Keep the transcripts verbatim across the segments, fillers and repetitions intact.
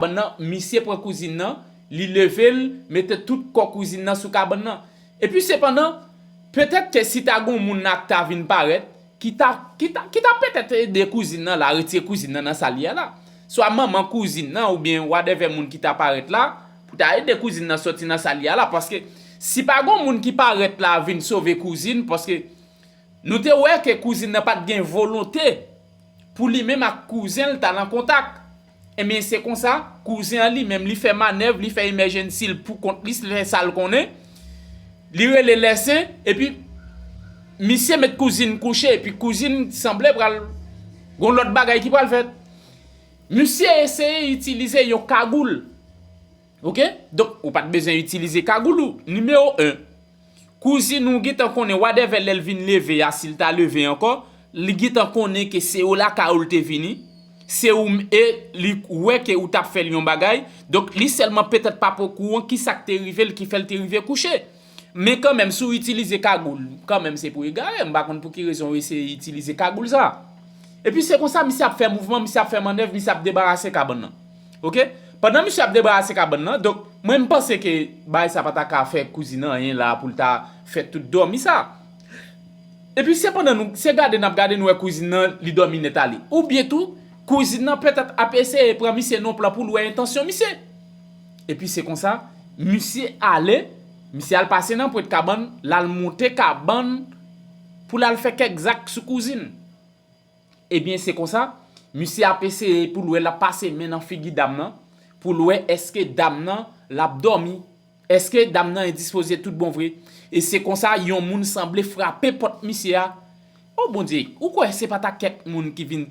kabann nan, misye pran kouzin nan, li leve l, mete tout kò kouzin nan sou kabann nan. Epi sepandan, petèt ke si ta gen yon moun la k ta vin parèt, ki ta, ki ta, ki ta petèt ede kouzin nan la, retire kouzin nan nan sa l ye a la. Swa manman kouzin nan oubyen whatever moun ki ta parèt la, pou ta ede kouzin nan sòti nan sa l ye a la, paske si pa gen yon moun ki parèt la vin sove kouzin, paske nou te wè ke kouzin nan pa t gen volonte pou li menm ak kouzen l t al an kontak. Ebyen, se konsa, kouzen an li menm, li fè manèv, li fè emergency l pou kont li, li fè sa l konnen. Li rele lèsen, epi misye met kouzin kouche, epi kouzin sanble pral gon lòt bagay ki pral fèt. Misye eseye itilize yon kagoul. Oke? Donk, ou pa t bezwen itilize kagoul ou. Nimewo en, kouzin ou gentan konnen whatever lè l vin leve a, si l ta leve ankò, li gentan konnen ke se ou lakay ou l te vini, se ou m-, e li wè ke ou t ap fè l yon bagay, donk li sèlman petèt pa pokouran ki sa k te rive l ki fè l te rive kouche. Men kanmenm, si w itilize kagoul, kanmenm se pou egare, m pa konn pou ki rezon w eseye itilize kagoul sa. Epi se konsa, misye ap fè mouvman, misye ap fè mannèv, misye ap debarase kabann nan. Oke? Pandan misye ap debarase kabann nan, donk, mwen m panse ke bagay sa pa ta ka fè kouzin nan anyen la pou l ta fè tout dòmi sa. Epi sepandan nou, se gade n ap gade, nou wè kouzin nan, li dòmi nèt ale. Oubyen tou, kouzin nan petèt ap eseye pran misye nan plan pou l wè entansyon misye. Epi se konsa, misye ale, misye al pase nan pwent kabann, l al monte kabann pou l al fè kèk zak sou kouzin. Ebyen, se konsa, misye ap eseye pou l wè l ap pase men nan figi dam nan, pou l wè èske dam nan l ap dòmi, èske dam nan endispoze tout bon vre. E se konsa, yon moun sanble frape pòt misye a. O Bondye, ou kwè se pa ta kèk moun ki vin.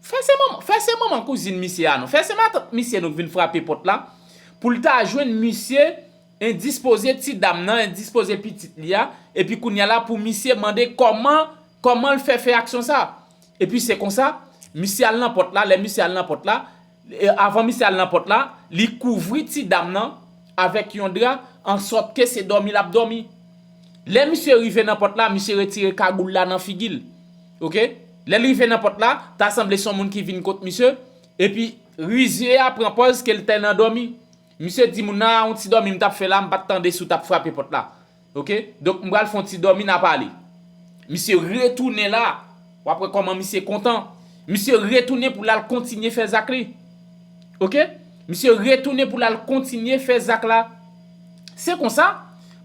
Fè se manman, fè se manman kouzin misye a non. Fè se matant misye non k vin frape pòt la. Pou l ta jwenn misye endispoze ti dam nan, endispoze pitit li a. Epi kounye a la pou misye mande kòman, kòman l fè fè aksyon sa. Epi se konsa, misye al nan pòt la. Lè misye al nan pòt la, e, avan misye al nan pòt la, li kouvri ti dam nan avèk yon dra, ansòt ke se dòmi l ap dòmi. Lè misye rive nan pòt la, misye retire kagoul la nan figi l. Oke? Lè l rive nan pòt la, ta sanble se yon moun ki vin kot misye, epi rizye a pran pòz ke l te nan dòmi. Misye di moun nan, a, yon ti dòmi m t ap fè la, m pa t tande si w t ap frape pòt la. Oke? Donk, m pral fè yon ti dòmi, n a pale. Misye retounen la. W ap wè kòman misye kontan. Misye retounen pou l al kontinye fè zak li. Oke? Misye retounen pou l al kontinye fè zak la. Se konsa,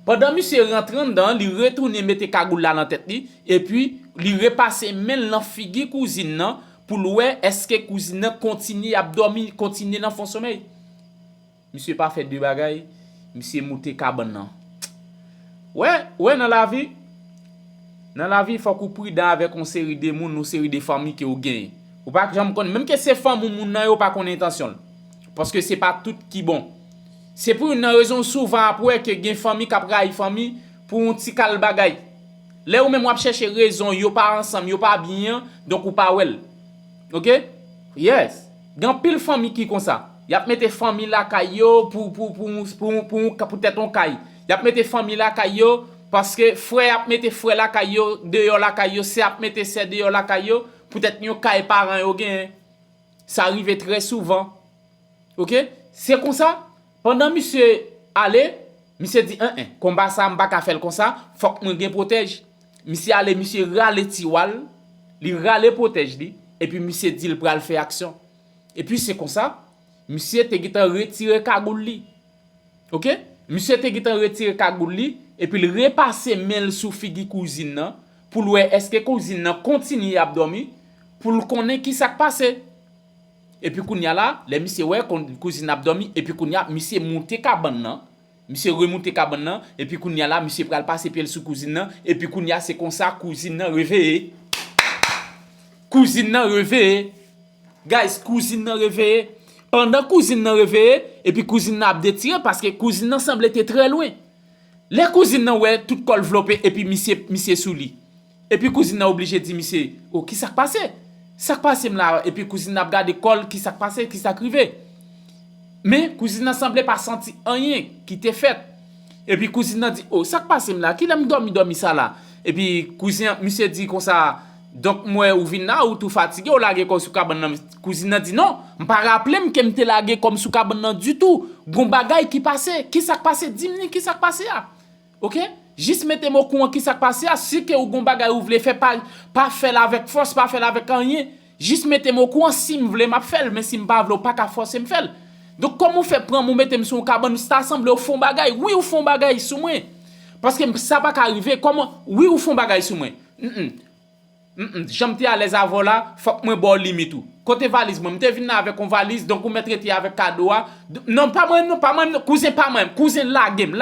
pandan misye rantre anndan, li retounen mete kagoul la nan tèt li, epi li repase men l nan figi kouzin nan pou l wè èske kouzin nan kontinye ap dòmi, kontinye nan fon somèy. Misye pa fè de bagay, misye moute kabann nan. Wè, wè nan lavi, nan lavi fòk ou pridan avèk yon seri de moun, yon seri de fanmi ke ou genyen. Ou pa janm konn, menm ke se fanmi w moun nan, yo pa konn entansyon l. Paske se pa tout ki bon. Se pou youn nan rezon souvan ap wè ke gen fanmi k ap rayi fanmi pou yon ti kal bagay. Lè ou menm w ap chèche rezon, yo pa ansanm, yo pa byen, donk ou pa wè l. Oke? Yes. Gen anpil fanmi ki konsa. Y ap mete fanmi lakay yo pou, pou, pou, pou, pou, pou, pou tèt yon kay. Y ap mete fanmi lakay yo paske frè ap mete frè lakay yo, deyò lakay yo, sè ap mete sè deyò lakay yo, poutèt yon kay paran yo genyen. Sa rive trè souvan. Oke? Se konsa, pandan misye ale, misye di, en, en, konba sa a, m pa ka fè l konsa, fòk mwen gen pwotèj. Misye ale, misye rale tiwa l, li rale pwotèj li, epi misye di l pral fè aksyon. Epi se konsa, misye te gentan retire kagoul li. Oke? Misye te gentan retire kagoul li, epi l repase men l sou figi kouzin nan, pou l wè èske kouzin nan kontinye ap dòmi, pou l konnen ki sa k pase. Epi kounye a la, lè misye wè kon-, kouzin nan ap dòmi, epi kounye a, misye moute kabann nan. Misye remoute kabann nan, epi kounye a la, misye pral pase pye l sou kouzin nan, epi kounye a, se konsa kouzin nan reveye. Kouzin nan reveye. Guys, kouzin nan reveye. Pandan kouzin nan reveye, epi kouzin nan ap detire, paske kouzin nan sanble te trè lwen. Lè kouzin nan wè tout kò l vlope, epi misye, misye sou li. Epi kouzin nan oblije di misye, "O, ki sa k pase? Sa k pase m la?" Epi kouzin nan ap gade kò l, ki sa k pase, ki sa k rive. Men kouzin nan sanble pa santi anyen ki te fèt. Epi kouzin nan di, "O, sa k pase m la? Kilè m dòmi, dòmi sa la?" Epi kouzin, misye di konsa, Donk, m wè ou vin la, ou tou fatige, ou lage kò w sou kabann nan. Kouzin nan di, "Non, m pa raple m ke m te lage kò m sou kabann nan ditou. Gon bagay ki pase. Ki sa k pase? Di m ni ki sa k pase a." Oke? Jis mete m okouran ki sa k pase a. Si ke ou gon bagay ou vle fè, pa, pa fè l avèk fòs, pa fè l avèk anyen. Jis mete m okouran, si m vle, m ap fè l, men si m pa vle, ou pa ka fòse m fè l. Donk, kòman ou fè pran m, ou mete m sou yon kabann, sa sanble ou fè yon bagay. Wi, ou fè yon bagay sou mwen. Paske m, sa pa ka rive. Kòman? Wi, ou fè yon bagay sou mwen. Mm, mm. Mm, mm. Jan m te alèz avè w la, fòk mwen ba w limit ou. Kote valiz mwen? M te vin la avèk yon valiz, donk ou mèt rete avèk kado a. D-, non, pa mwen, non, pa mwen, non. Kouzen, pa mwen. Kouzen, lage m, lage m.